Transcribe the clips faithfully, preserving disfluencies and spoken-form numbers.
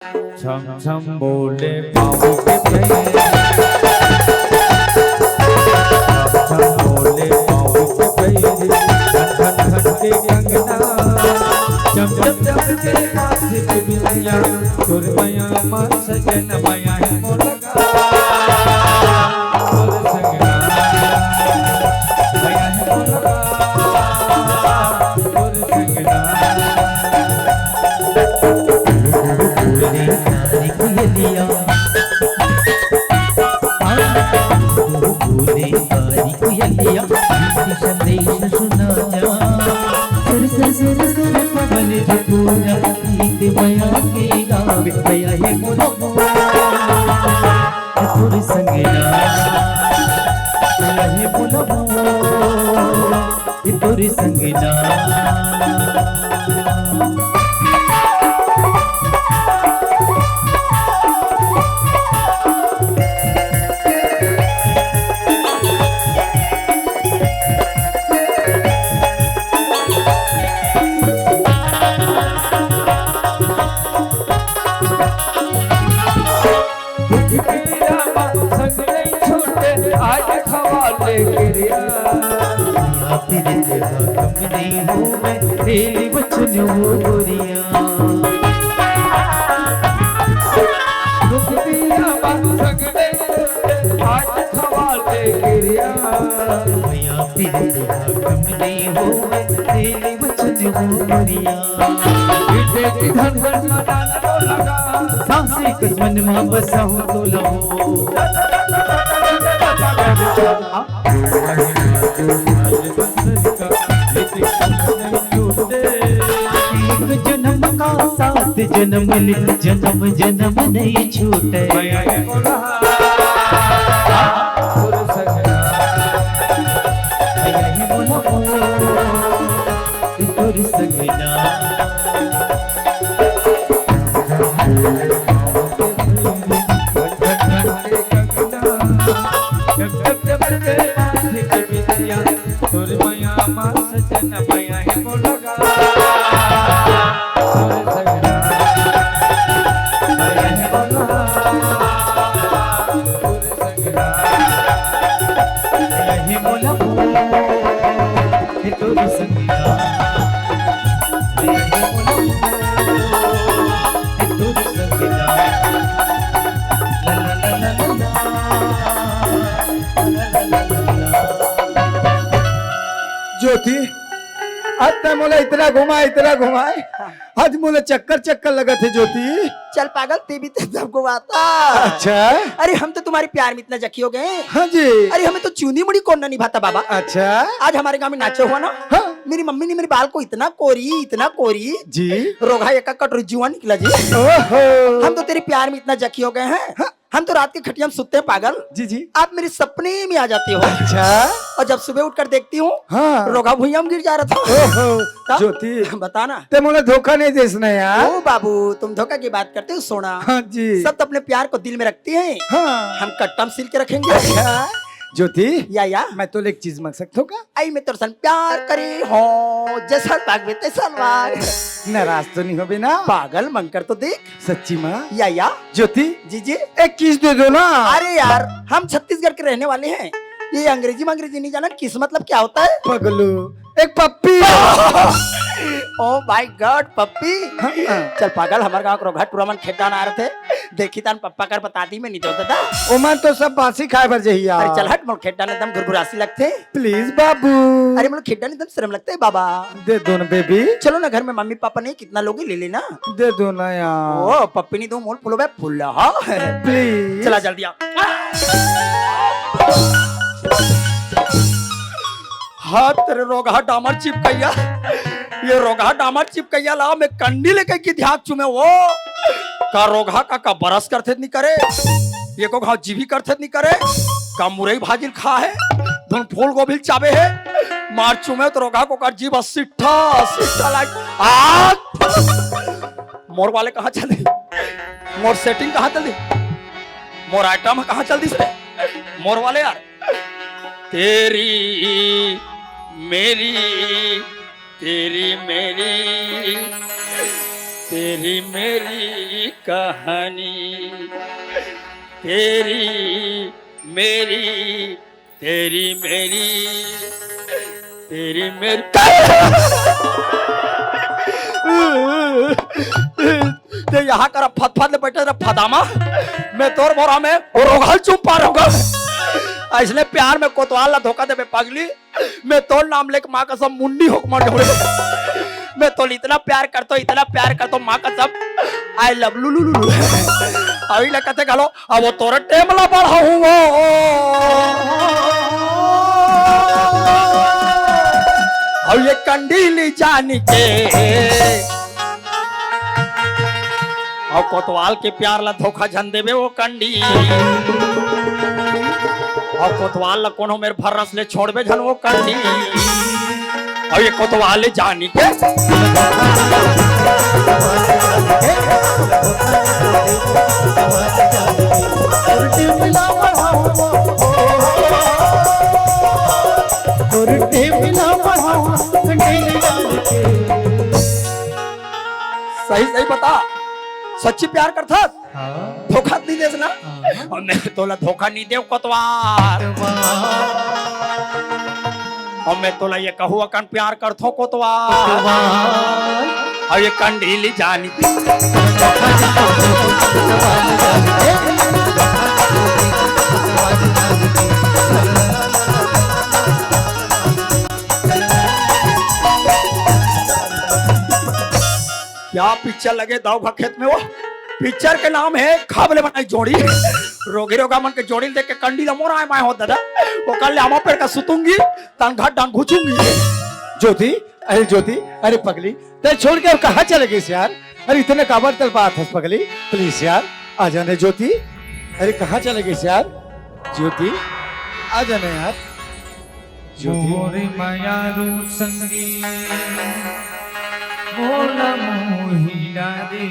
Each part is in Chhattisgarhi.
छम छम बोले पाँव के पैर, छम छम बोले पाँव के पैर, खन खन खन के कंगना, चम चम चम के माथे के बिंदिया, तोर मया मा सजन मया है मोर लगा, तोर संगना, मया है मोर लगा, तोर संगना। बोले कारी कोयलिया, हाँ, बोले कारी कोयलिया, मीठी संदेश सुना जा। सुर, सुर, सुर, सुर, पवन झकोरा, गीत मया के गावे, मया हे मोर बबुआ। तोर संगना, मया हे मोर बबुआ। ये तोर संगना। दुख पीरा मा संग नहीं छूटे, आज खवा ले गिरिया। या फिर तेरा कम नहीं हूँ मैं, तेरी बचन वो गोरिया। दुख पीरा मा संग नहीं छूटे, आज खवा ले गिरिया। या फिर तेरा कम नहीं हूँ मैं, तेरी बचन वो गोरिया। विद्या की धड़कन में डाल को लगा। सांसें कस मन मा बसाहूँ तो लहू। एक जन्म का सात जन्म ले, जन्म जन्म नहीं छूटे। तोर संगना। तोर मया मा सजन मया हे मोर लगा। तोर संगना। मया हे मोर लगा। तोर संगना। मया हे मोर लगा। हे तोर संगना। ज्योति, आज तैं मोला इतना घुमाए, इतना घुमाए, आज मोला चक्कर चक्कर लगत हे ज्योति। चल पागल, तें भी तो सबको आता। अच्छा। अरे हम तो तुम्हारे प्यार में इतना जखी हो गए हैं। हाँ जी। अरे हमें तो चूनी मुड़ी कौन ना निभाता बाबा। अच्छा। आज हमारे गांव में नाचा हुआ ना। हाँ। मेरी मम्मी ने मेरे बाल को इतना कोरी, इतना कोरी। जी। रोगहा एक कटोरी जुआ निकला जी। ओहो। हम तो तेरे प्यार में इतना जखी हो गए हैं। हाँ। हम तो रात के खटिया में सोते हैं पागल। जी, जी। आप मेरे सपने में आ जाते हो। अच्छा। और जब सुबह उठकर देखती हूँ, हाँ। रोगहा भुइयां में गिर जा रहा था। ओहो। तब ज्योति। बताना। तैं मोला धोखा नहीं देस ना यार। ओ बाबू, तुम धोखा की बात करते हो, सोना। हाँ जी। सब तो अपने प्यार को दिल में रखते हैं। हाँ। हम कट्टा में सील के रखेंगे। अच्छा। ज्योति। या, या। मैं तोले एक चीज मांग सकता हूँ का? आई मैं तोर सन प्यार करी हूँ, जैसन मांगबे तैसन मांग। नाराज तो नहीं होबे ना? पागल, मांग कर तो देख। सच्ची मा? या, या। ज्योति। जी, जी। एक किस दे दो ना। अरे यार, हम छत्तीसगढ़ के रहने वाले हैं, ये अंग्रेजी में अंग्रेजी नहीं जाना, किस मतलब क्या होता है? पगलू, एक पप्पी। Oh my God, पप्पी। हाँ। चल पागल, हमारे गांव के रोगहा टूरा मन खेत डाहन आ रहे थे, देखी तान पप्पा कर बता दी मैं नहीं जाता था। ओमन तो सब बासी खाए बर जही यार। अरे चल हट, मोर खेत डाहन एकदम घुरघुरासी लगथे। Please बाबू। अरे मोर खेत डाहन एकदम शर्म लगथे बाबा। दे दो ना बेबी। चलो ना, घर में मम्मी पापा नहीं, कितना लोगे ले लेना। दे दो ना यार। ओ पप्पी नहीं दो, मोल फुलो बे फुल्ला। Please। चला जल्दी आ। हाथ तेरे रोगहा डामर चिपकैया, ये रोगहा डामर चिपकैया ला मैं कंडी लेके की ध्याक चुमे वो। का रोगहा का, का बरस करथे नहीं करे, ये को घाव जीभी करथे नहीं करे, का मुरई भाजिल खा है, धुन फूल गोभिल चाबे है, मार चुमे तो रोगहा को कर जीभ सिट्ठा, सिट्ठा लाग। आ! मोर वाले कहाँ चले? मोर setting कहाँ चली? मोर item कहाँ चल दिस रे? मोर वाले यार। तेरी मेरी, तेरी मेरी। तेरी मेरी कहानी, तेरी मेरी, तेरी मेरी, तेरी मेरी। ते यहाँ कर फतफत ले बैठे रे फदामा, मैं तोर बोरा में रोगल चुम पा रोगल। अइसने प्यार में कोतवाल ला धोखा देबे पगली। मैं तोर नाम लेके माँ कसम मुंडी होके मर जाऊँ रे। मैं तोला इतना प्यार करतो, इतना प्यार करतो माँ कसम। I love लुलु लुलु। अभी ले कथे घलो, अब वो तोर टेम ला बढ़ाऊँ वो। अब ये कंडीली जानी के। अउ कोतवाल के प्यार ला धोखा झन देबे वो कंडी। अउ कोतवाल ला कोनो मेर भरोस ले छोड़बे झन वो कंडी। अउ ये कोतवाल जानी के। सही सही बता, सच्ची प्यार करथस? हाँ। धोखा नइ देस ना? हाँ। अउ मैं तोला धोखा नइ देव कोतवाल। कोतवाल। अउ मैं तोला ये कहूँ अकन प्यार करथों कोतवाल। कोतवाल। अउ ये कंडीली जानी। क्या पिक्चर लगे दाऊ भा खेत में वो? पिक्चर के नाम हे खब ले बनाई जोड़ी। रोगी रोगा मन के जोड़ी ल देख के कंडी ल मोर आय माय हो दादा। ओकर ले आमा पेड़ का सुतूंगी, तनघा डांग घुचूंगी। ज्योति, अरे ज्योति, अरे पगली, ते छोड़ के अब कहाँ चले गइस यार? अरे इतने काबर तड़पात हस पगली? Please यार, आ जाने ज्योति। अरे कहाँ चले गइस यार? ज्योति, आ जाने यार। ज्योति। मोर मयारू संगी मोला मोहिना रे।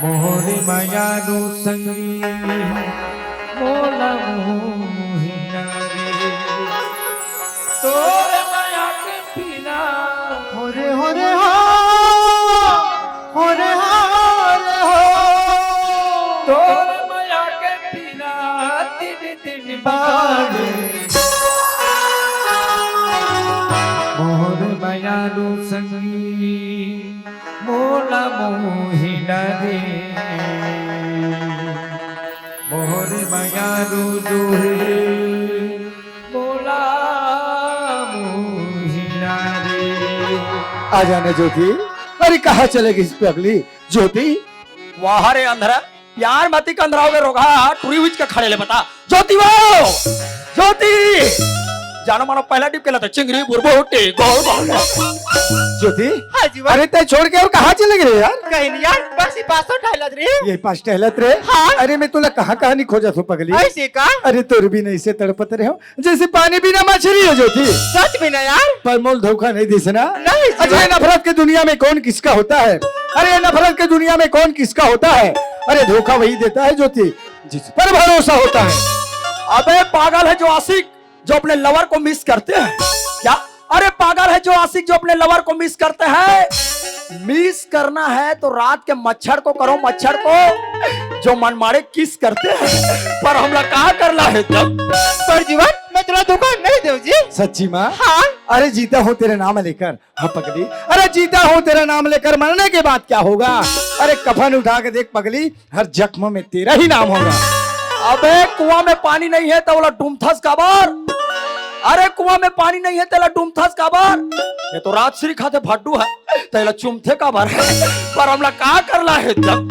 मोर मयारू संगी मोला मोहिना रे। तोर मया के पीना। हो रे हो रे हो, हो रे हो रे हो। तोर मया के पीना दिन दिन बाढ़े। मोर मयारू संगी मोला मोहिना रे। मोर मयारू दोहे मोला मोहिना रे। आ जाने ज्योति। अरे कहाँ चले गइस पगली? ज्योति। वाह रे अंधरा, प्यार मती कंधराओगे रोगहा, टुरी उच के खड़े ले बता। ज्योति वो! ज्योति! जानो मानो पहला टिप के लता चिंगरी बुरबुटी गोल गोल। ज्योति? हाँ जीवन। अरे ते छोड़ के अउ कहाँ चले गए यार? कहीं नहीं यार, बस ये पास तो टहलत रहे। ये पास टहलत रहे? हाँ। अरे मैं तोला कहाँ कहाँ नइ खोजत हों पगली। अइसे का? अरे तोर बिना अइसे तड़पत रहे हों जइसे पानी बिना मछरी हो ज्योति। सच में ना यार। पर मोला धोखा नइ दिस ना। नहीं जीवन। अच्छा, ये नफरत के दुनिया में कौन किसका होता है? अरे ये नफरत के दुनिया में कौन किसका होता है? अरे धोखा वही देता है ज्योति, जिस पर भरोसा होता है। अबे पागल है जो आशिक जो अपने lover को miss करते हैं क्या? अरे पागल है जो आशिक जो अपने lover को miss करते हैं। Miss करना है तो रात के मच्छर को करो, मच्छर को, जो मनमाड़े kiss करते हैं। पर हमला का करना है तब? पर जीवन, मैं तोला धोखा नहीं देव जी। सच्ची माँ? हाँ। अरे जीता हूँ तेरा नाम लेकर। हाँ पगली, अरे जीता हूँ तेरा नाम लेकर, मरने के बाद क्या होगा? अरे कफन उठा के देख पगली, हर जख्म में तेरा ही नाम होगा। अबे कुआं में पानी नहीं है त ओला डूमथस काबर? अरे कुआं में पानी नहीं है तेला डूमथस काबर? ये तो राजश्री खाते भड्डू है, तेला चूमथे काबर? पर हमला का करना है तब?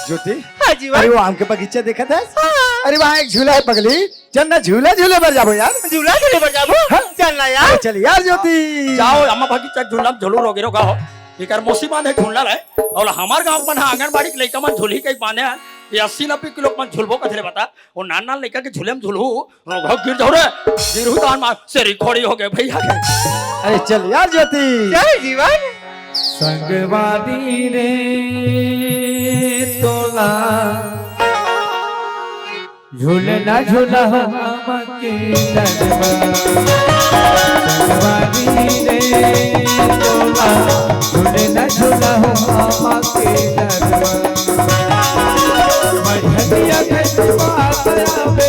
ज्योति, हाँ जीवन। अरे वो आम के बगीचा देखत हस? हाँ। अरे वहाँ एक झूला है पगली, चल ना झूला झूले बर जाबो यार। झूला झूले बर जाबो? हाँ। चल ना यार। अरे चल यार ज्योति। जाओ अम्मा बगीचा झूला में झूलू रोगे रोगा हो। एकर मौसी बांधे झूलना रहे। अउ हमर गांव मन ह आंगनबाड़ी के लइका मन झूलही कहि बांधे हे। ये अस्सी नब्बे किलो के मन झूलबो कथे ले बता। वो नान नान लइका के झूले में झूलहू, रोगहा गिर जाहू रे। गिरहू दान मार, सेरी खोड़ी हो गए भैया के। अरे चल यार ज्योति। चल जीवन। संगवारी रे तोला झूलना झूला हम के तन मा। संगवारी रे तोला, झूले न झूला हो मामा के डरवा। मझंडिया के बात आवे,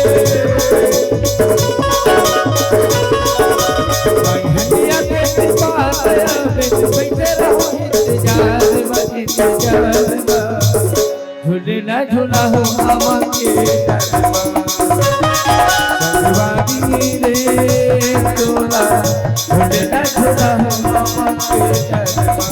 मझंडिया के बात आवे, बैठे रहो इंतजार में, इंतजार में। झूले ना झूला हो मामा के डरवा। संगवारी रे तोला, झूले ना झूला हो मामा के डरवा।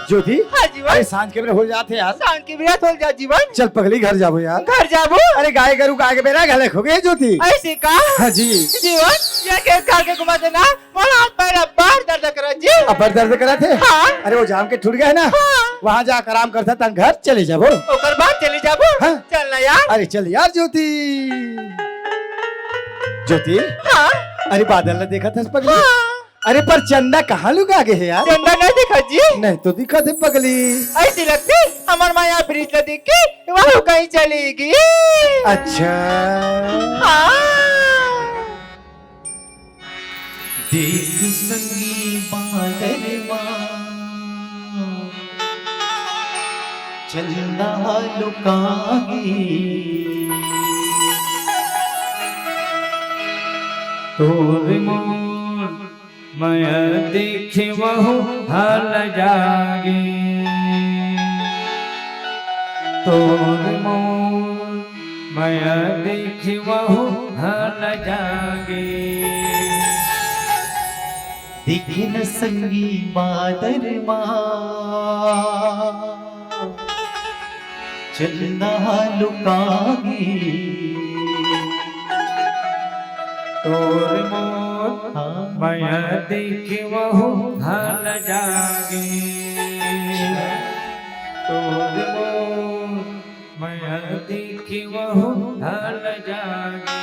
ज्योति, हाँ जीवन। अरे सांझ के बेरा हो जात हे यार। सांझ के बेरा हो जात जीवन। चल पगली घर जाबो यार। घर जाबो? अरे गाय गरु गाय के बेरा घले हो गए ज्योति। ऐसे का? हाँ जी। जीवन, ये खेत खार के घुमा देना। मोर हाथ पैर अब्बड़ दर्द करत जी। अब्बड़ दर्द करत हे? हाँ। अरे वो जाम के ठुरिया हे ना? हाँ। वहाँ जाके आराम करथन, तहन घर चले जाबो। ओकर बाद चले जाबो? हाँ। चल ना यार। अरे चल यार ज्योति। ज्योति। हाँ। अरे बादल ला देखत हस पगली? हाँ। अरे पर चंदा कहाँ लुका गे हे यार? चंदा नहीं दिखत जी। नहीं तो दिखत हे पगली। ऐसे लगथे हमर माया ब्रिज ला देख के वहू कहीं चली गे। अच्छा। हाँ। देख संगी बादर मा चंदा लुका गे। तोर मोर मया देखे वहू हल जागे। तोर मोर मया देखे वहू हल जागे। देखे न संगी बादर मा चंदा लुका गे। तोर मोर हाँ। मया देखे वहू हल जागे। तोर मोर मया देखे वहू हल जागे।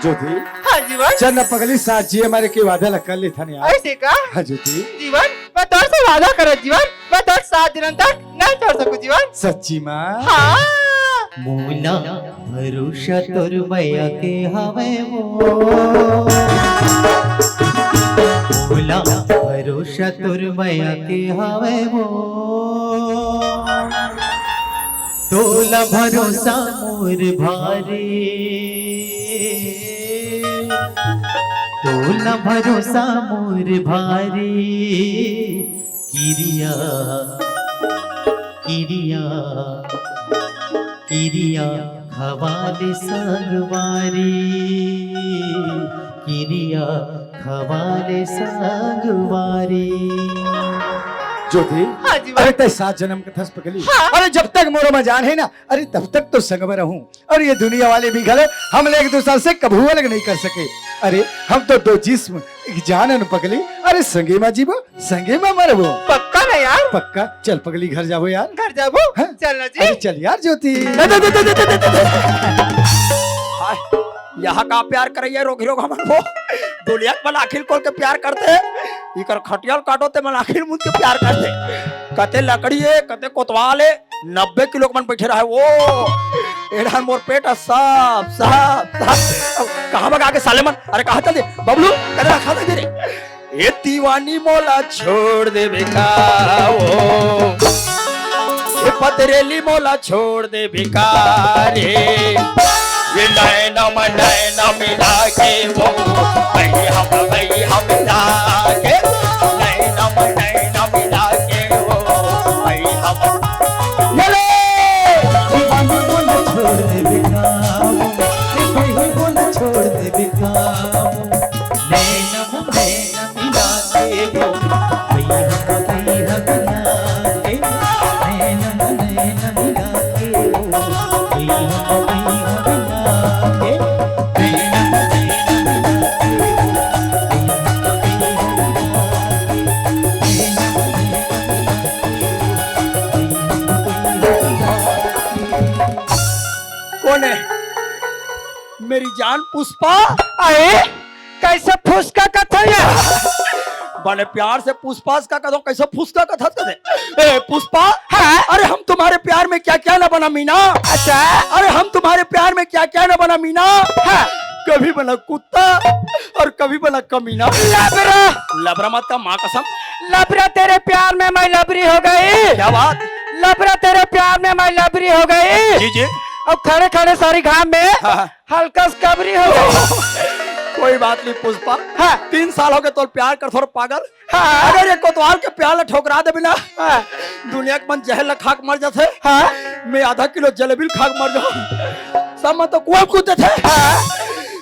ज्योति, हाँ जीवन। चल न पगली, साथ जिए मरे के वादा ला कर लेथन यार। ऐसे का? हाँ ज्योति। जीवन, मैं तोर से वादा करत जीवन, मैं तोर साथ जनम तक नहीं छोड़ सकूं जीवन। सच्ची माँ? हाँ। मोला भरोसा तोर मया के हवे वो। मोला भरोसा तोर मया के हवे वो। तोला भरोसा मोर भारी, तोला भरोसा मोर भारी। किरिया, किरिया, किरिया खवाले संगवारी, किरिया खवाले संगवारी। ज्योति, हाँ जी, अरे तैं सात जनम के थस पगली। हाँ। अरे जब तक मोरो में जान हे ना, अरे तब तक तो संग में रहूं। अउ ये दुनिया वाले भी घलो हमला एक दूसर से कभू अलग नहीं कर सके। अरे हम तो दो जिस्म, एक जान अन पगली। अरे संगे मा जीबो, संगे मा मरबो। पक्का ना यार? पक्का। चल पगली घर जाबो यार। घर जाबो? हाँ? चल ना जी। अरे चल यार ज्योति। हाय, यहाँ का प्यार करइया रोगी लोग हमन वो। दुनिया के मन आँखी ल खोल के प्यार करथे। इकर खटिया ल काटो ते मन आँखी ल मूंद के प्यार करथे। कते लकड़ी हे, कते कोतवाल हे, नब्बे किलो के मन बैठे रहे वो। एड़ा मोर पेट ह साफ, साफ, साफ। कहाँ भगा गे साले मन? अरे कहाँ चल दे? बबलू, कते रखा दे रे? ए दीवानी मोला छोड़ देबे का ओ? ए पतरेली मोला छोड़ देबे का रे? ये नैना में नैना मिला के वो, भाई हम, भाई हम मिला के, नैना में नैना मिला के वो, भाई हम। ये ले! दीवानी मोला छोड़ देबे का ओ? ए भाई मोला छोड़ देबे का ओ? नैना में नैना जान पुष्पा। अरे, कैसे फुसका कथस या? बड़े प्यार से पुष्पा का कथों, कैसे फुसका कथस कथे? ए पुष्पा, हाँ? अरे हम तुम्हारे प्यार में क्या क्या ना बना मीना। अच्छा। अरे हम तुम्हारे प्यार में क्या क्या ना बना मीना। हाँ। कभी बना कुत्ता और कभी बना कमीना। लबरा। लबरा मत का माँ कसम। लबरा तेरे प्यार में मैं लबरी हो गई। क्या बात? लबरा तेरे प्यार में मैं लबरी हो गई। जी जी। और खड़े खड़े सारी घाम में हाँ, हाँ। हल्का सा कबरी हो गई। कोई बात नहीं पुष्पा। हाँ। तीन साल हो गए तोर प्यार करथों पागल। हाँ। अगर ये कोतवाल के प्यार ला ठोकरा देबे ना, हाँ। दुनिया के मन जहर ला खा के मर जाथे। हाँ। मैं आधा किलो जलेबी खा के मर जाऊँ। सब मन तो कुआं कूद देथे। हाँ।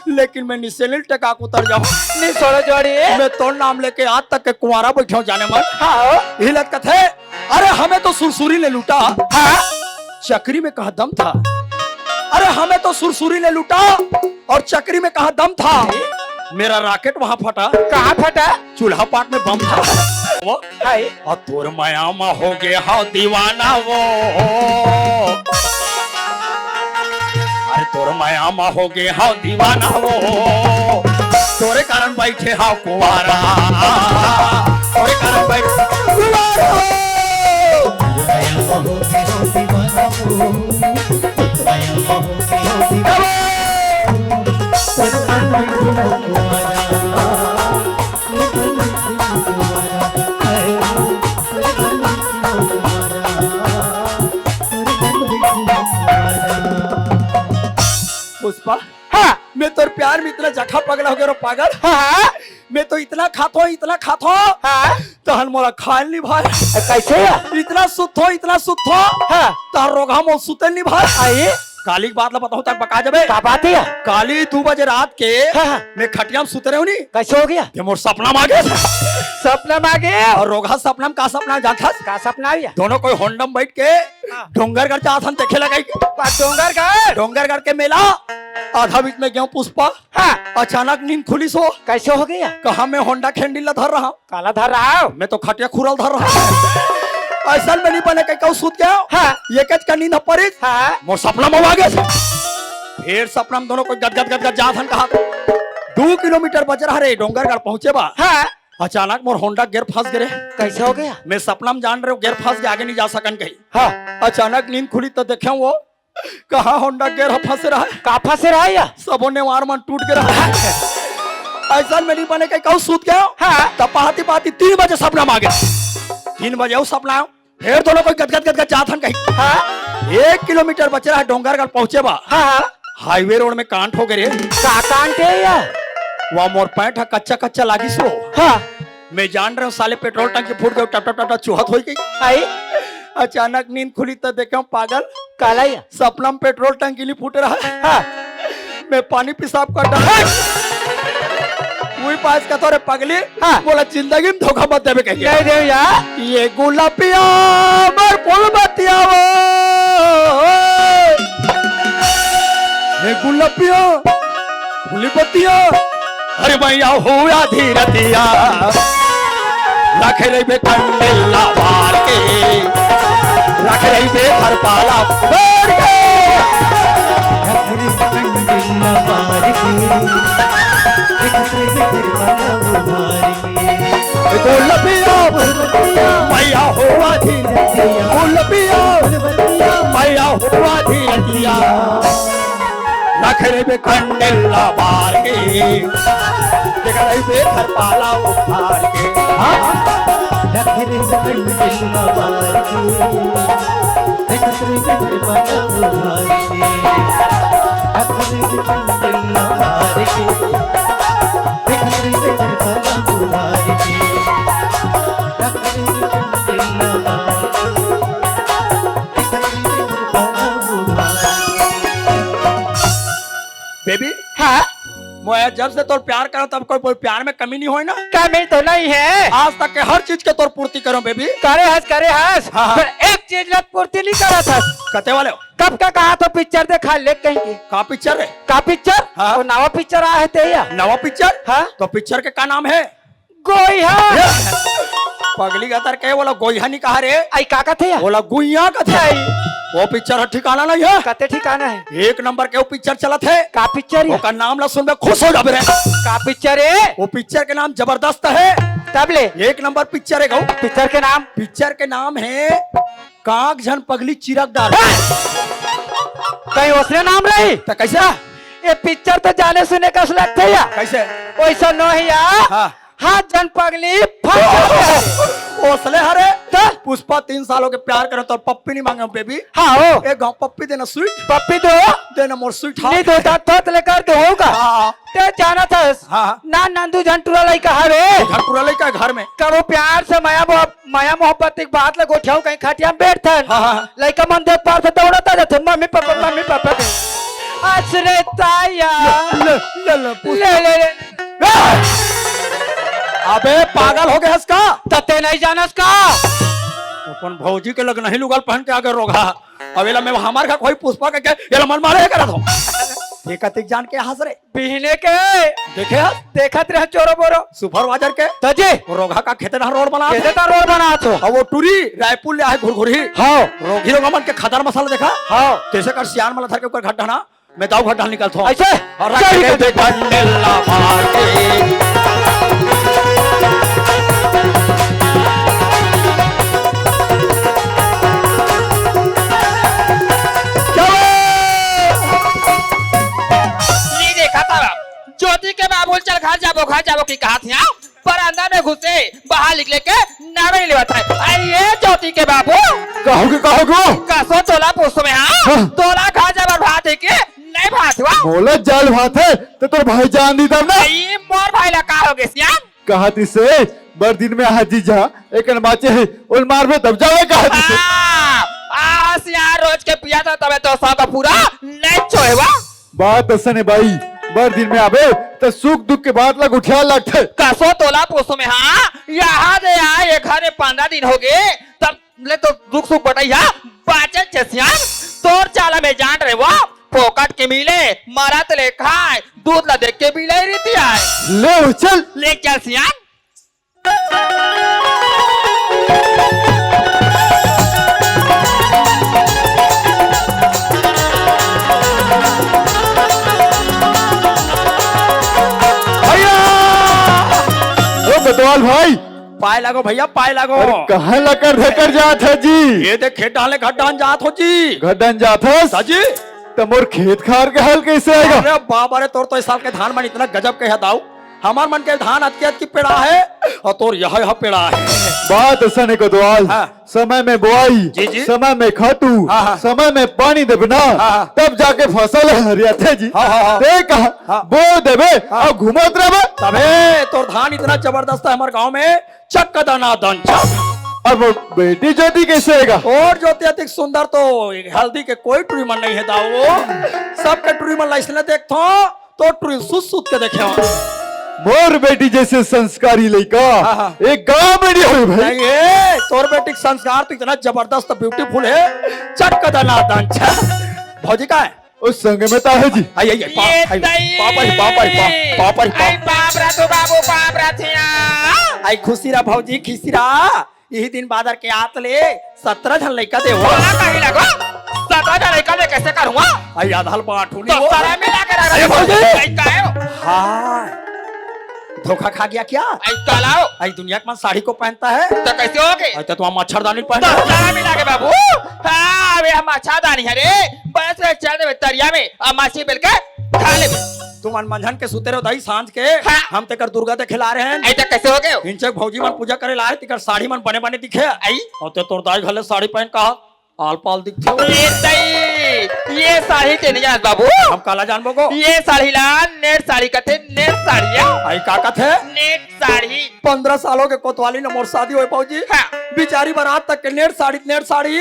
लेकिन मैं निसेलिन टका के उतर जाऊँ। नहीं छोड़ो जोड़ी। मैं तोर नाम लेके आज तक के कुंवारा बैठे हूँ जाने मन। हाँ। हिलत कथे, अरे हमें तो सुरसुरी ने लूटा। हाँ। चकरी में कहाँ दम था। अरे हमें तो सुरसुरी ने लूटा और चकरी में कहाँ दम था। मेरा रॉकेट वहाँ फटा। कहाँ फटा? चूल्हा पाट में बम था। वो हाय। और तोर माया मा हो गया हो दीवाना वो। अरे तोर माया मा हो गया हो दीवाना वो। तोरे कारण बैठे हो कुंवारा। तोरे कारण बैठ कुंवारा। पुष्पा, हाँ। मैं तोर प्यार में इतना जखा पगला हो गया रे पागल। हाँ, हाँ। मैं तो इतना खाथों, इतना खाथों, हाँ। तहन मोला खाए नहीं भाई। कैसे या? इतना सुत्थों, इतना सुत्थों, हाँ। तहन रोगहा मोला सुते नहीं भाई। आई। काली के बात ला बताऊं तक बका जबे। का बात हे? काली दू बजे रात के हाँ, हाँ। मैं खटिया में सुते रहे हूँ नी। कैसे हो गया? ते मोर सपना में आ गया। सपना में आ गया? और रोगहा सपना में का सपना जानथस? का सपना आया? दोनों कोई होंडा में बैठ के हाँ। डोंगरगढ़ जात हन देखे लगे। का डोंगरगढ़? डोंगरगढ़ के मेला। आधा बीच में गया पुष्पा। हाँ। अचानक नींद खुलिस वो। कैसे हो गया? कहाँ मैं होंडा के हैंडल ला धर रहा हूँ। काला धर रहा हो? मैं तो खटिया खुरल धर रहा हूँ। ऐसा में नहीं बने कहीं कहूँ सूत गया। हाँ। ये कच का नींद परिस। हाँ। मोर सपना में आ गया। फिर सपना में दोनों कोई गदगद गदगद जात हन कहा। दू किलोमीटर बच रहा रे, डोंगरगढ़ पहुंचे बा। हाँ। अचानक मोर होंडा गियर फंस गए रे। कैसे हो गया? मैं सपना में जान रहे हूँ गियर फंस गया, आगे नहीं जा सकन कहीं। हाँ। अचानक नींद खुली तो देखे वो कहाँ होंडा गियर ह फंसे रहा है। का फंसे रहा है या? सबो नेवार मन टूट के रहा है। ऐसा में नहीं बने कहीं कहूँ सूत गया। हाँ। तब पहाती पहाती तीन बजे सपना में आ गया। तीन बजे वो सपना आयो। फिर दोनों कोई गदगद गदगद जात हन कहीं। हाँ। एक किलोमीटर बच रहा है, डोंगरगढ़ पहुंचे बा। हाँ, हाँ। हाईवे रोड में कांड हो गए रे। का कांड हे या? वहाँ मोर पैंट ह कच्चा कच्चा लागिस वो। हाँ। मैं जान रहे हूँ साले पेट्रोल टंकी फूट गए, टप टप टप टप चुहत हो गई। आई। अचानक नींद खुली तो देखे हूँ पागल। काला या? सपना में पेट्रोल टंकी नहीं फूट रहा है। हाँ। मैं पानी पेशाब कर डाला। वही पास का तो रे पगली। हाँ। बोला जिंदगी में धोखा मत देवे कहीं। नहीं देव यार। ये गुलाबिया मर फूल बतिया वो। ये गुलाबिया फूल बतिया। अरे भैया हो आधी रतिया। रखे रहिबे कंडेला बार के। रखे रहिबे हर पाला बार के। गुलबिया, मैया हो आधी, गुलबिया, मैया हो आधी रतिया। रखे रहिबे कंडेला बार के, देख रहिबे घर पाला उखाड़ के। हाँ। रखे रहिबे कंडेला बार के, देख रहिबे घर पाला उखाड़ के। रखे रहिबे कंडेला बार के। बेबी, हाँ? मोया जब से तोर प्यार करो तब कोई बोल प्यार में कमी नहीं होय ना? कमी तो नहीं है। आज तक के हर चीज के तोर पूर्ति करो बेबी। करे हस, करे हस। हाँ, हाँ। पर एक चीज ला पूर्ति नहीं करत हस। कते वाले हो? कब का कहा तो पिक्चर देखा ले कहीं की। का पिक्चर है? का पिक्चर? हाँ। वो नवा पिक्चर आया है ते या? नवा पिक्चर? हाँ। तो पिक्चर के का नाम है? गोइहा। ये। पगली गतर के, ओला गोइहा नी कहा रे। आई का कथे या? ओला गुइया कथे। आई। वो पिक्चर ह ठिकाना नहीं है। कते ठिकाना है? एक नंबर के वो पिक्चर चलत है। का पिक्चर है? ओकर नाम ला सुनबे खुश हो जाबे रे। का पिक्चर है? वो पिक्चर के नाम जबरदस्त है। तब ले। एक नंबर पिक्चर है गौ। पिक्चर के नाम? पिक्चर के नाम है काग झन पगली चिरक डार। कहीं ओसने नाम रही? त कैसे? ये पिक्चर तो जाने सुने कस लगथे या। कैसे? वैसा नहीं या। हाँ। हाथ जन पगली फंस जाथे। ओसले हरे। त? पुष्पा तीन साल हो के प्यार करे तो पप्पी नहीं मांगे बेबी। हाँ हो। एक गाँव पप्पी देना स्वीट। पप्पी दो। देना मोर स्वीट हार्ट। नहीं दो दांत थोत लेकर दो होगा। हाँ। ते जाना था। हाँ। ना नंदू झन टूरा लइका हवे। झन टूरा लइका घर में। कबो प्यार से मया मोह-, मया मोहब्बत के बात ल गोठियाऊ कहीं खटिया में बैठथन। हाँ, हाँ। लइका मन देख पार से दौड़त आ जाथे, "मम्मी पापा, मम्मी पापा।" अस रे ताया। ले, ले, ले, पूछ। ले, ले, ले। ए! अबे पागल हो गया इसका? तते नहीं जानस का? अपन भौजी के लग नहीं लुगल पहन के आगे रोगा। अब एला मैं हमार घर कोई पुष्पा के, के एला मन मारे करत हो। ये कतिक जान के हंस रे। बिहने के। देखे हस? देखत रह चोरो बोरो। सुपरवाइजर के। तजे। रोगहा का खेते ना रोड बना। खेते ना रोड बना तो। अब वो टूरी रायपुर ले आए घुरघुरी। हाँ। रोगी रोगा मन के खदर मसाला देखा। हाँ। तैसे कर सियान मला धर के ऊपर घट ढाना। मैं दाऊ घट ढाल निकल थो। ऐसे? और रख चल दे निकल। बे डंडे ला मार के। चलो। ये देखा था। ज्योति के बाबू चल घर जाबो, घर जाबो की कहा थी, हाँ? बरामदा में घुसे, बाहर निकले के नाम नहीं लेवत है। अरे ये ज्योति के बाबू। कहोगे, कहोगे? कसो तोला पूछो मैं, हाँ? हाँ। तोला घर जाबर भात है के नहीं भात हुआ? मोला जल भात है, तो तोर भाई जान दी तब ना। अरे मोर भाई ला का हो गए सियान? कहा तिसे, बर दिन में आ जीजा, एक बाचे है, उल मारबे तब जावे कहा तिसे। हाँ, आ सियान रोज के पिया था तबे तो सब पूरा नहीं चोएवा। बात असन हे भाई, बर दिन में आबे, त सुख दुख के बात ला गोठिया लगथे। कसो तोला पूछो मैं, हाँ? यहाँ दे आए, ये घर में पंद्रह दिन हो गए, तब ले तो दुख सुख बटई हा, बाचे छे सियान, तोर चाला में जान रहे वो, फोकट के मिले, मरत ले खाए, दूध ला देख के बिलाई रीति आए। ले चल। ले चल सियान। भैया! ओ कोतवाल भाई। पाए लागो भैया, पाए लागो। अरे कहाँ लकर धकर जात है जी? ये देख खेत डाले घट डान जात हो जी। घट डान जात हस? हाँ जी। त मोर खेत खार के हाल कैसे आएगा? अरे बाबा रे, तोर तो इस साल के धान मन इतना गजब के है दाऊ। हमार मन के धान अतकी अतकी पेड़ा है और तोर यह यह पेड़ा है। बात असन हे कोतवाल। हाँ। समय में बोआई, जी, जी। समय में खातू, हाँ, हाँ। समय में पानी देबे ना, हाँ, हाँ। तब जाके फसल हरियाथे जी। हाँ, हाँ, हाँ। ते कहा, हाँ। बो देबे, हाँ। अब घूमत रहबे। तबे तोर धान इतना जबरदस्त है हमार गांव में, चक दना दन चक। अब वो बेटी ज्योति कैसे आएगा? और ज्योति अतिक सुंदर तो हल्दी के कोई टुरी मन नहीं है दाऊ। सबके टुरी मन ला इसने देखथो, तो टुरी सुत सुत के देखे हो। मोर बेटी जैसे संस्कारी लइका हाँ, हाँ। एक गांव में नहीं होई भाई। नहीं, ए, तोर बेटी के संस्कार तो इतना जबरदस्त, ब्यूटीफुल है। चक दना दन चक। भौजी का है? उस संग में ता है जी। आई, आई, आई, पा-, ये आई, दई। पापा ही, पापा ही, पा-, पापा ही, आई, पापा। बाप रा तो बाबू, बाप रा थिया। आई, खुशी रा भौजी, खिसी रा। यही दिन बादर के आत ले सत्रह झन लइका दे हो। तोला कही लगो, सत्रह झन लइका में कैसे करूँगा? आई, आधाल बांटू तो नहीं हो। सारा मिला के रख अरे, भौजी। आई, कायो? हाँ। धोखा खा गया क्या? आई, कालाओ। आई, दुनिया के मन साड़ी को पहनता है। तो कैसे हो गए? आई, तो तुम मच्छरदानी पहन तो लो। सारा मिला के बाबू। हाँ, अबे हम मच्छरदानी है रे। बस रे, चल दे तरिया में, अब माछी बेल के खा ले। तुमन मंझन के सुते रहो दाई, सांझ के हाँ। हम तेकर दुर्गा देखे ला रहे हैं। ऐसा कैसे हो गए? हिंचक भौजी मन पूजा करे ला रहे, तेकर साड़ी मन बने बने दिखे। आई? और ते तोर दाई घले साड़ी पहन का आल पाल दिखथे। ए दाई, ये साड़ी ते नहीं जानत बाबू। हम काला जानबो गो? ये साड़ी ला नेट साड़ी कथे, नेट साड़ी है। आई का कथे? नेट साड़ी। पंद्रह साल हो गए कोतवाली न मोर शादी होए भौजी। हाँ। बिचारी बारात तक के नेट साड़ी, नेट साड़ी।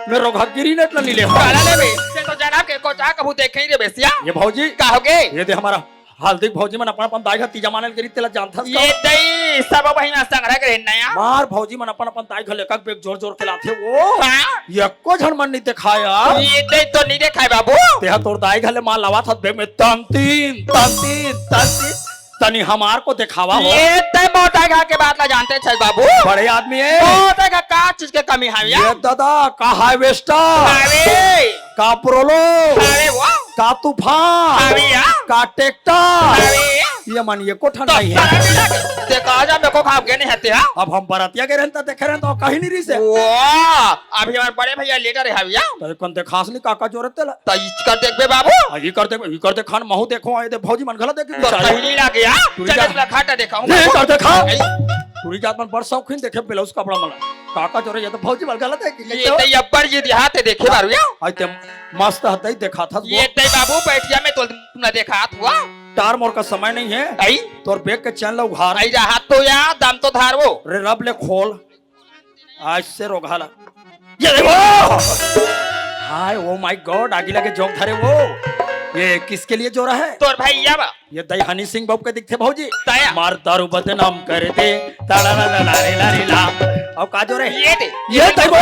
मैं रोघा गिरी नेट ला नी ले। काला लेबे, ते तो जनम के कोचा कभू देखे ही रे बेसिया। ये भौजी। का हो गए? ये दे हमारा हल्दी भौजी मन अपन अपन दाई घर तीजा माने ल गिरी तेला जानथस का? ये दई सब बहिना संग्रह करे नया। मार भौजी मन अपन अपन दाई घर लेकर बेग जोर जोर के लाथे वो। हाँ। ये को झन मन नहीं दिखाया। ये दई तो नहीं दिखाए बाबू। तेहा तोर दाई घर ले मार लावा था बेग में तंतीन, तंतीन, तंतीन। तनी हमार को देखावा हो। ये तय मोटा घा के बात ला जानते छे बाबू। बड़े आदमी है। मोटा घा का चीज के कमी है या? ये दादा, का हार्वेस्टर? अरे। का प्रोलो? अरे वाह। का तूफान? अरे या। का ट्रैक्टर? अरे। ये मन ये को तो ठंडा ही है। सारा मिला के देखा जा, मेरे को खाप के नहीं हते, हाँ? अब हम बरतिया के रहन त देखे रहन त कहीं नहीं रही से। वाह, अभी हमारे बड़े भैया लेटर है भैया। तो कौन देखास नहीं काका जोरत तेला? त इसका देखबे बाबू। आ, ई कर देख, ई कर देख, खान महू देखो, आए दे भौजी मन घला देख तो बिचारी। पहली लागे, हाँ? टूरी चल, जा। इसला घाटा देखाऊं। ई कर देख, हाँ। आई। टूरी जात मन बड़ शौकीन देखे ब्लाउज कपड़ा मन। काका जोरे, ये तो भौजी मन घला देख, ये कैसे हो? तो ये अब्बर जी दिहाते देखे बारू या? आई ते मस्त हतई देखात हस ये वो। ते बाबू बैठिया में तो तुमने देखात हुआ। टार मोर का समय नहीं है। आई? तोर बैग के चैन ला उघार। आई जा हाथ तो या, दम तो धार वो। रे रब ले खोल। आज से रोघा ला। ये देखो। हाय, oh my God, आगी लगे जोंक धरे वो। ये किसके लिए जोरा है? तोर भैया बा। ये दई हनी सिंह बाबू के दिखथे भौजी। दया। मार दारू बदनाम कर दे। ताड़ा ला ला ला रे ला रे ला। अब का जोरे? ये दे। ये दई वो।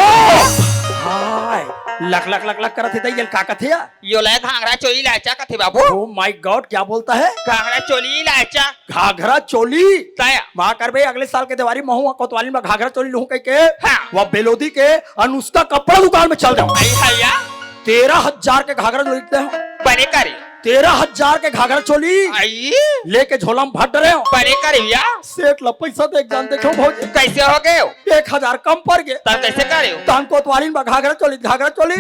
हाय, लक लक लक लक करत हे दई, ये का कथे या? यो ला घाघरा चोली लाचा कथे बाबू। Oh my God, क्या बोलता है? घाघरा चोली लाचा। घाघरा चोली? दया। माँ कर बे, अगले साल के देवारी महू कोतवाली में घाघरा चोली लूहूं कह के। हाँ। वह बेलोदी के अनुष्का कपड़ा दुकान में चल जाऊं। आई है या? तेरह हजार के घाघरा चोली दे। बने करे। तेरह हजार के घाघरा चोली। आई। लेके झोला में भर डरे हो। बने करे या? सेठ ला पैसा देख जान देखो भौजी। कैसे हो गए हो? एक हजार कम पड़ गए। तब कैसे करे हो? तान कोतवाली में घाघरा चोली, घाघरा चोली।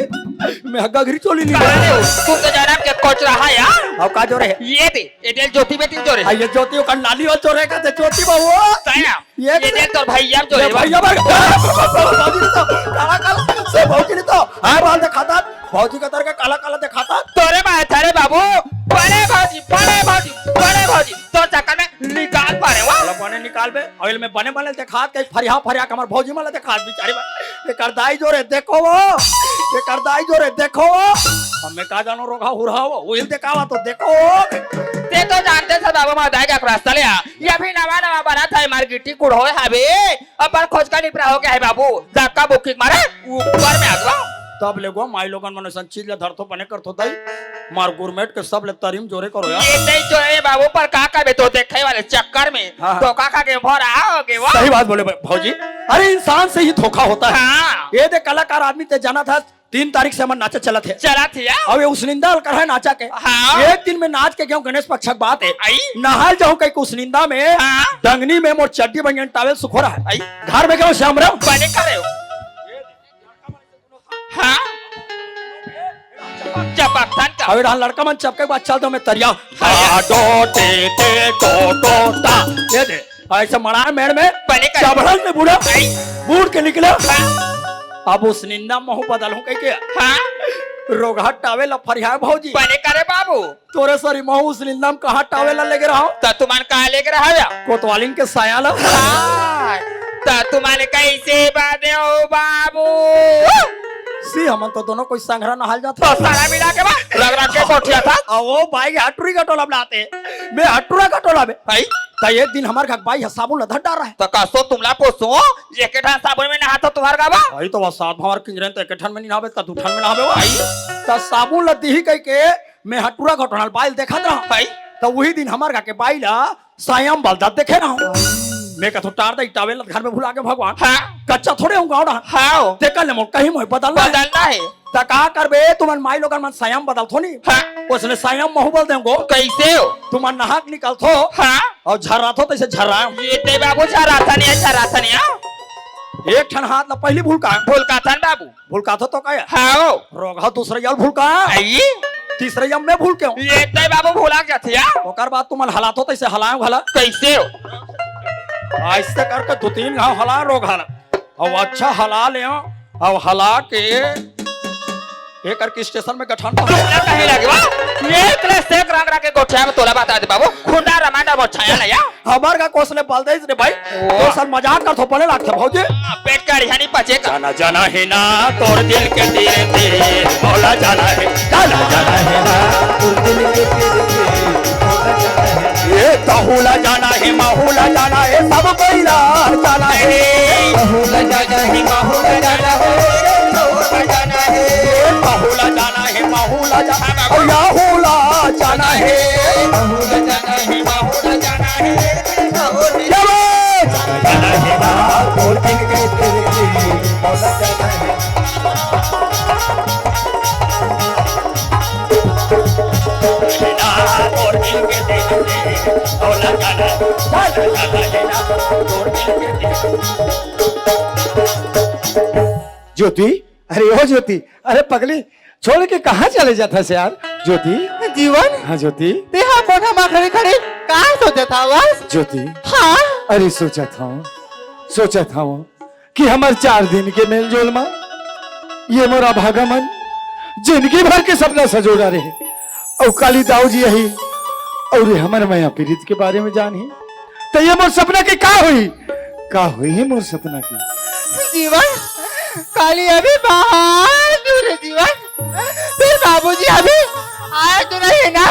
मैं घघरी चोली नहीं कहा रहे हो? तुम तो जाना के कोच रहा यार। अब का जोरे है? ये दे। ये दे ज्योति में तीन जोरे। आ, ये ज्योति ओकर नाली और जोरे का दे ज्योति बाबू। दया। ये ये दे तोर भैया जोरे ये बा। भैया बार। भौजी नहीं तो, काला काला से भौजी नहीं तो। हाँ, बाल दिखाता। भौजी का तरह का काला काला दिखाता। तोरे बा, थारे बाबू। बड़े भौजी, बड़े भौजी, बड़े भौजी। तोर चक्कर में निकाल पा रहे हो। काला बने निकाल बे। और मैं बने बने दिखात के फरिया फरिया के हमर भौजी मन ला देखात बिचारी बा। एकर दाई जोरे देखो वो, एकर दाई जोरे देखो वो। अब मैं का जानो रोघा हुरहा वो, उहिल देखावा तो देखो वो। ते तो जानते से बाबू, मैं दाई का रास्ता ले आ। ये अभी नवा नवा बना था, मार गिट्टी कुड़ होए हवे। अब बड़ खोज का निपरा हो गया है बाबू। धक्का बुक्की मारे, ऊपर में आ गवा। तब ले गो माई लोगन मन अइसन चीज ला धरथो बने करथो दाई। मार गुरमेट के सब ले तरीम जोरे करो यार। ये नहीं जोरे बाबू, पर का करबे तो देखे वाले चक्कर में हाँ, हाँ। धोखा खा के भर आओगे वो। सही बात बोले भा-, भौजी। अरे इंसान से ही धोखा होता है। हाँ। ये दे कलाकार आदमी ते जाना था, तीन तारीख से हमर नाचा चलत है। चलत है यार। अब ये उसनिंदा अलकर है नाचा के। हाँ। एक दिन में नाच के गयो गणेश पक्षक बात है। आई। नहाल जाऊं कहीं उसनिंदा में। हाँ। डंगनी में मोर चड्डी बनियान टावेल सुखो रहा है। आई। घर में गयो श्याम राम। बने करे हो। हाँ। चपकथन का। अबे, हाँ, लड़का मन चपके के बाद चल दो मैं तरिया। हाँ। आ, डो, टे, टे, टो, टो, टा। ये दे। ऐसे मड़ा मेड़ में बने कर। चबड़ल में बूढ़ा। आई। बूढ़ के निकला। हाँ। अब उसनिंदा महू बदल हूँ कह के। हाँ। रोगहा टावे ला फरिया भौजी। बने करे बाबू। तोरे सरी महू उसनिंदा में कहाँ टावे ला लेके रहा? त तुमन का लेके रहा या? कोतवालिन के साया ला। हाँ। त तुमन कैसे बादे हो बाबू? सी हमन तो दोनों कोई संघरा नहाल जात तो हन। सारा मिला के बा, रग रग के कोठिया था। आ वो भाई हटुरी का टोला बनाते। मैं हटुरा का टोला में। भाई। त एक दिन हमार घर भाई ह साबुन ला धर डार रहा है। त का सो तुमला पोसो, एक ठन साबुन में नहाता तुम्हार गावा? भाई तो वह सात हमार किंजरन तो एक ठन में नहीं नहावे, त दू ठन में नहावे वो। भाई। त साबुन ला दिही कह के मैं हटुरा का टोला बाइल देखत रहा। भाई। त वही दिन हमार घर के बाइल ला सायम बलदा देखे ना हो। मैं कथो टार दे टावेल घर में भुला के भगवान। हाँ। कच्चा थोड़े हूँ गाँव ना। हाँ। देखा ले मोर कहीं मोहे बदलना है। बदलना है। त का करबे तुमन माई लोगन मन सायम बदलथो नी। हाँ। उसने सायम महू बल देंगो। कैसे हो? तुमन नहाक निकलथो। हाँ। और झर्राथो तैसे झर्रायो। ये ते बाबू झर्राथा नहीं है, झर्राथा नहीं है। एक ठन हाथ ला पहली भुलका। भुलका थन बाबू। भुलकाथो तो का? हाँ। रोगहा दूसरा याल भुलका। आई। तीसरा याल मैं भुलके हूँ। ये ते बाबू भुला जाथे या? ओकर बाद तुमन हलाथो तैसे हलायो घला। कैसे हो? ऐसे करके दो तीन घाव हला रोगहा ला। अब अच्छा हला ले, अब हला के एक करके स्टेशन में गठान पा। ना कहीं लगे बा। ये इतने से एक रंग रंग के गोठिया में तोला बता दे बाबू। खुंडा रमांडा मोछाया ना या। हमार का कोसले बल दे इसने भाई। ओ। तो सर मजाक कर थोपले लागथे भौजी। हाँ, पेट का रिहानी पचे का। जाना जाना है ना तोर दिल के तीर तीर, भोला जाना है, जाना जाना है ना। तोर दिल के तीर तीर, भोला जाना है। ये तहुला जाना है, माहुला जाना है, सब कोई ला जाना है। तहुला जाना है, माहुला जाना है, तहुला जाना है। ये तहुला जाना है, माहुला जाना है, याहुला जाना है। तहुला जाना है, माहुला जाना है। ज्योति, अरे ओ ज्योति, अरे पगली, छोड़ के कहाँ चले जात हस यार? ज्योति। जीवन। हाँ ज्योति। ते हा कोठा मा खड़े खड़े का सोचत हवस? ज्योति। हाँ। अरे सोचत हँव, सोचत हँव कि हमर चार दिन के मेलजोल मा ये मोर अभागा मन जिंदगी भर के सपना सजो डारे हे। अउ काली दाऊ जी आही अउ ये हमर मया पीरित के बारे में जानही, त ये मोर सपना के का होही? का होही मोर सपना के? जीवन, काली अभी बाहर दूर हे जीवन। फिर बाबूजी अभी आए तो नहीं ना?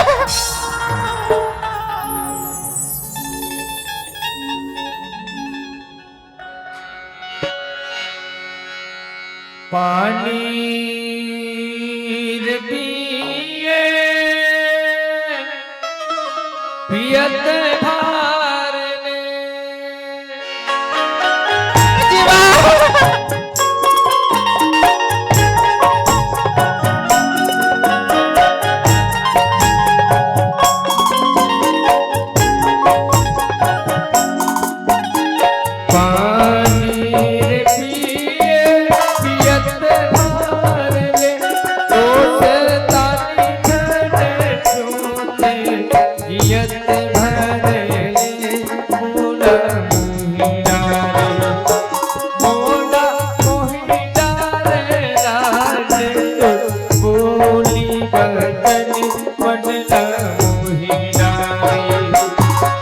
पानी रे पिए, पियत भार ने। पानी रे पिए, पियत भार ले, ओस तानी झन छूटे, जियत भर ले, मोला मोहिना रे, मोला मोहिना रे, राज बोली बचन मन ला मोहिना रे,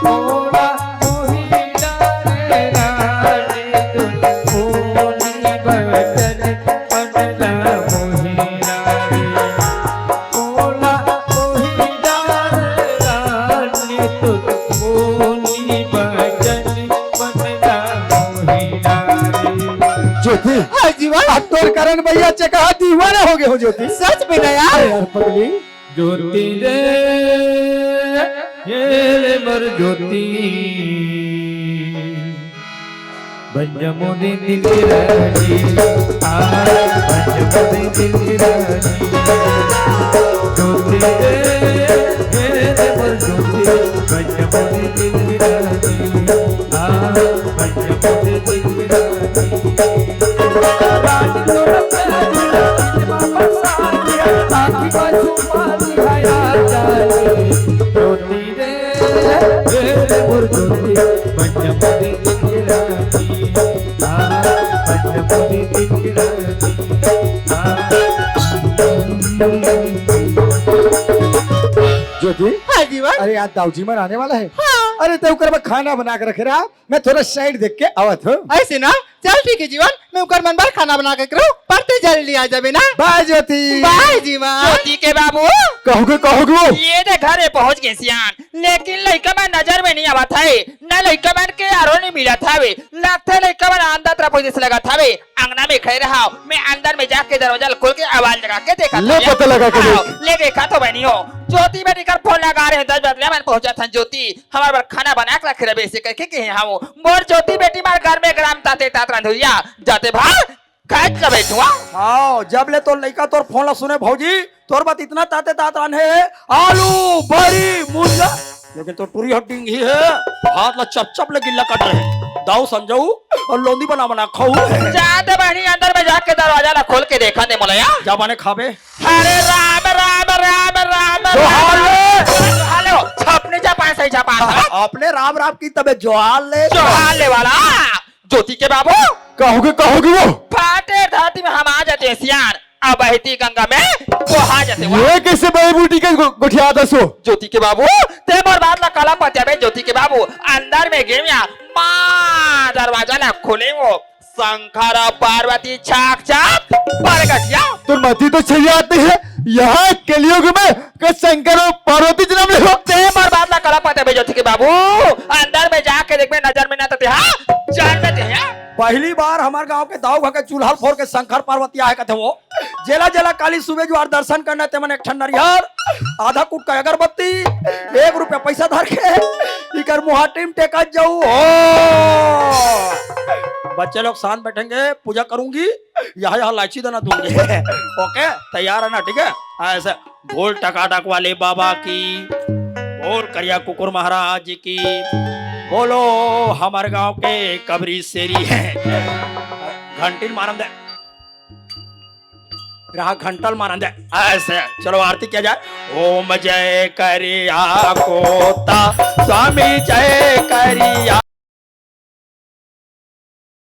मोला मोहिना रे रानी, तू बोली बचन मन ला मोहिना रे, मोला मोहिना रे रानी, तू बोली बचन मन ला मोहिना रे। ज्योति, हाँ जीवन। अब तोर कारण भैया चकहा दीवाना हो गए हो ज्योति। सच में ना यार। अरे यार पगली, ज्योति रे, हे रे मोर ज्योति, बन जा मोरे दिल के रानी, आ, बन जा मोरे दिल के रानी। ज्योति रे, हे रे मोर ज्योति, बन जा मोरे दिल के रानी, आ, बन जा मोरे दिल के रानी। ज्योति, हाँ जीवन। अरे आज दाऊजी मन आने वाला है। हाँ। अरे ते ओकर बर खाना बना के रखे रहा। मैं थोड़ा साइड देख के आवत हूँ। ऐसे ना, चल ठीक है जीवन, मैं ओकर मन बर खाना बना के रखूँ, पर ते जल्दी आ जाबे ना। बाय ज्योति। बाय जीवन। ज्योति के बाबू। कहोगे, कहोगे वो? ये दे घरे पहुँच गे सियान, लेकिन लइका मन नजर में नहीं आवत है, न लइका मन के आरो नहीं मिलत हवे। लगथे लइका मन अंदर तरफ जैसे लगत हवे। अंगना में खड़े रहा, मैं अंदर में जाके दरवाजा खोल के आवाज लगा के देखा ले था। पता लगा के हाँ, देख। ले देखा तो बनी हो। ज्योति बेटी कर फोन लगा रहे हैं, दस बजे ले मन पहुँचा था ज्योति। हमार बर खाना बना के रखे रहे, ऐसे करके कहे हाँ वो। मोर ज्योति बेटी मार घर में गरम ताते तात रांधुरिया, जाते भार खाए का बैठुआ। हाँ, जब ले तोर लइका तोर फोन ला सुने भौजी, तोर बर इतना ताते तात रांधे हे, आलू, बरी, मुनगा, लेकिन तोर टुरी ह डिंगही हे, हाथ ला चप चप ले गिल्ला कट रहे। दाऊ संजऊ अउ लोंदी बना बना खाऊ हे। जाते बहनी अंदर में जाके दरवाजा ला खोल के देखा दे मोला यार। जा बने खाबे। अरे राम, राम, राम, राम, जोहार राम। ले। जोहार ले। छपनी जापान, सही जापान। हाँ, अपने राम राम की तबे जोहार ले। जोहार ले वाला। ज्योति के बाबू। कहोगे, कहोगे वो? फाटे धरती में हम आ जाते हैं सियान, अब बहती गंगा में वो आ जाते हैं। ये कैसे बहबूटी के गो-, गोठिया दसो? ज्योति के बाबू, ते मोर बात ला काला पत्या बे ज्योति के बाबू, अंदर में गेमिया माँ दरवाजा ला खोले वो। शंकर अउ पार्वती छाक छाक परगटिया। तोर मती तो सही आती है, यहाँ कलयुग में के शंकर अउ पार्वती जन्म ले हो। ते मोर बात ला काला पत्या बे ज्योति के बाबू, अंदर में जाके देखबे नजर में ना तते, हाँ, जान में ते, हाँ। पहली बार हमार गांव के दाऊ घर के चूल्हा फोर के शंकर पार्वती आए कथे वो। जेला जेला काली सुबह जुआर दर्शन करना ते मन एक ठन नरियर, आधा कुटका अगरबत्ती, एक रुपया पैसा धर के इकर मुहाटी में टेकत जाऊ हो। बच्चे लोग शांत बैठेंगे, पूजा करूंगी, यहाँ यहाँ लाइची दाना दूंगी। ओके, तैयार है ना? ठीक है, हाँ, ऐसे बोल टकाटक वाले बाबा की। बोल करिया कुकुर महाराज की। बोलो हमर गांव के कबरी शेरी हे। घंटी ल मारन दे। रहा घंटा ल मारन दे। ऐसे चलो आरती किया जाए। ओम जय करिया कुत्ता स्वामी जय करिया